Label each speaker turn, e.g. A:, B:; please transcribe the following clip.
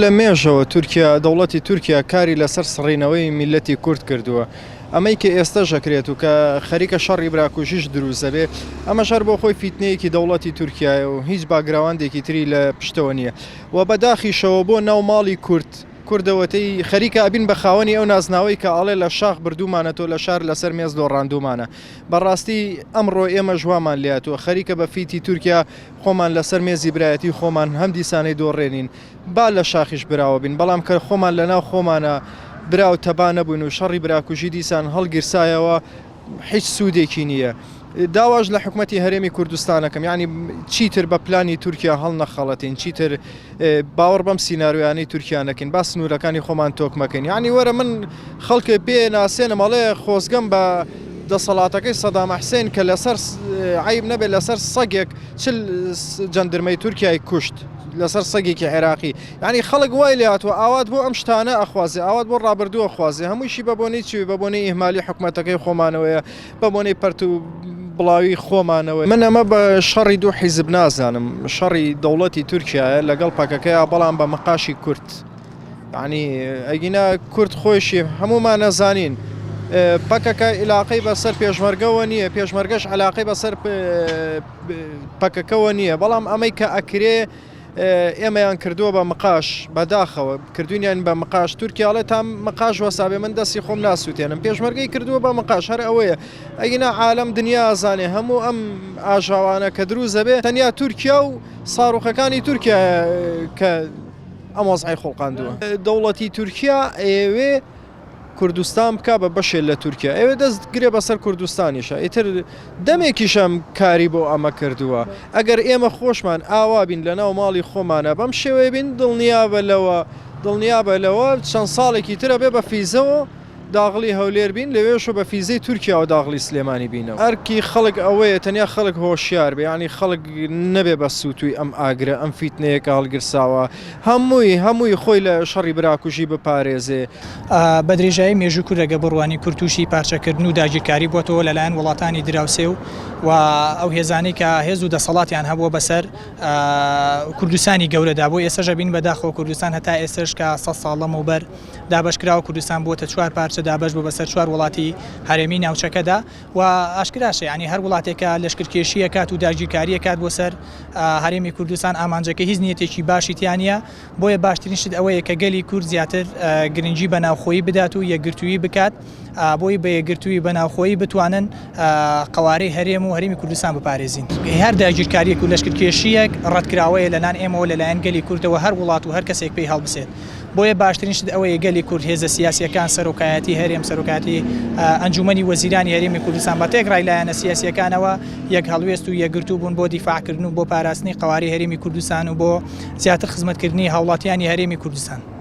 A: لە مێژەوە تورکیا، دەوڵەتی تورکیا کاری لەسەر سڕینەوەی میللەتی کورد کردووە. ئەمەی کە ئێستەش ئەکرێت و کە خەریکە شەڕی براکوژیش دروست ئەبێ، ئەمەش هەر بۆ خۆی فیتنەیەکی دەوڵەتی تورکیایە و هیچ باکگراوەندێکی تری لە پشتەوە نییە و بە داخیشەوە بۆ ناو ماڵی کورد، کوردەوەتەی خەریکە ئەبین بە خاوەنی ئەو نازناوەی کە ئەڵێ لە شاخ بردوومانە تۆ لە شار لەسەر مێز دۆڕاندوومانە. بەڕاستی ئەمڕۆ ئێمەش وامان لێهاتووە خەریکە بە فیتی تورکیا خۆمان لەسەر مێزی برایەتی خۆمان هەم دیسانەی دۆڕێنین با لە شاخیش براوە بین بەڵام کە خۆمان لەناو خۆمانا برا و تەبا نەبووین و شەڕی براکوژی دیسان هەڵگیرسایەوە هیچ سوودێکی نییە. داواش لە حکومەتی هەرێمی کوردستانەکەم یعنی چیتر بە پلانی تورکیا هەڵنەخەڵەتین چیتر باوەڕ بەم سیناریۆیانەی تورکیا نەکەین با سنوورەکانی خۆمان تۆکمەکەین یعنی وەرە من خەڵکێ پێ ناسێنم ئەڵێ خۆزگەم بە دەسەڵاتەکەی سەدام حسێن کە لەسەر عیب نەبێت لەسەر سەگێک چل جەندرمەی تورکیای کوشت لەسەر سەگێکی عێراقی یعنی خەڵک وای لێ هاتووە ئاوات بۆ ئەم شتانە ئەخوازێ ئاوات بۆ ڕابردووە خوازێ هەمووشی بە بۆنەی چی بە بۆنەی ئیهمالی حکومەتەکەی خۆمانەوەیە بە بۆنەی پەرت و بڵاوی خۆمانەوە. من ئەمە بە شەڕی دوو حیزب نازانم، شەڕی دەوڵەتی تورکیایە لەگەڵ پەکەکەیا بەڵام بە مقاشی کورد. یانی ئەگینا کورد خۆیشی هەموومان ئەزانین پەکەکە ئیلاقەی بەسەر پێشمەرگەوە نییە، پێشمەرگەش عەلاقەی بەسەر پەکەکەوە نییە، بەڵام ئەمەی کە ئەکرێ ئێمەیان کردووە بە مقاش، بەداخەوە کردوینیان بە مقاش، تورکیا ئەڵێ تا مقاش وەسابێ من دەستی خۆم ناسووتێنم، پێشمەرگەی کردووە بە مقاش، هەر ئەوەیە، ئەگینا عالەم دنیا ئەزانێ هەموو ئەم ئاژاوانە کە دروست ئەبێ تەنیا تورکیا و ساروخەکانی تورکیایە کە ئەم وەزعەی خوڵقاندووە. دەوڵەتی تورکیا ئەیەوێ کوردستان بکا بە بەشێ لە تورکیا ئەوێ دەست گرێ بەسەر کوردستانیشە ئیتر دەمێکیشم کاری بۆ ئەمە کردووە ئەگەر ئێمە خۆشمان ئاوا بین لە ناو ماڵی خۆمانە بەم شێوەیە بین دڵنیابە لەوە دڵنیابە لەوە چەند ساڵێکی ترە بێ بە فیزەوە داغڵی هەولێر بین لەوێشەوە بە فیزەی تورکیاوە داغڵی سلێمانی بینەوە. ئەرکی خەڵک ئەوەیە تەنیا خەڵک هۆشیار بێ یانی خەڵک نەبێ بە سووتووی ئەم ئاگرە ئەم فیتنەیە کە هەڵگرساوە هەمووی هەمووی خۆی لە شەڕی براکوژی بپارێزێ.
B: بە درێژایی مێژوو کورد ئەگەر بڕوانی کورد تووشی پارچەکردن و داگیرکاری بووەتەوە لەلایەن وڵاتانی دراوسێ و و ئەو هێزانەی کە هێز و دەسەڵاتیان هەبووە بەسەر کوردستانی گەورەدا بۆ ئێستەش ئەبین بەداخەوە کوردستان هەتا ئێستەش کە سەد ساڵ لەمەوبەر دابەشکراوە کوردستان بووەتە چوار پارچە دابەش بووە بەسەر چوار وڵاتی هەرێمی ناوچەکەدا و ئاشکراشە یانی هەر وڵاتێک کە لەشکرکێشی ئەکات و داگیرکاری ئەکات بۆ سەر هەرێمی کوردستان ئامانجەکەی هیچ نیەتێکی باشی تیا نییە بۆیە باشترین شت ئەوەیە کە گەلی کورد زیاتر گرنگی بە ناوخۆیی بدات و یەکگرتوویی بکات بۆی بە یەکگرتووی بە ناوخۆیی بتوانن قەوارەی هەرێم و هەرێمی کوردستان بپارێزین. هەر داگیرکارییەک و لەشکرکێشییەک ڕەتکراوەیە لەلایەن ئێمەوە لەلایەن گەلی کوردەوە هەر وڵات و هەر کەسێک پێی هەڵبسێت. بۆیە باشترین شت ئەوەیە گەلی کورد، هێزە سیاسییەکان، سەرۆکایەتی هەرێم، سەرۆکایەتی ئەنجوومەنی وەزیرانی هەرێمی کوردستان بە تێکڕای لایەنە سیاسییەکانەوە یەکهەڵوێست و یەکگرتوو بوون بۆ دیفاعکردن و بۆ پاراستنی قەوارەی هەرێمی کوردستان و بۆ زیاتر خزمەتکردنی هاوڵاتیانی هەرێمی کوردستان.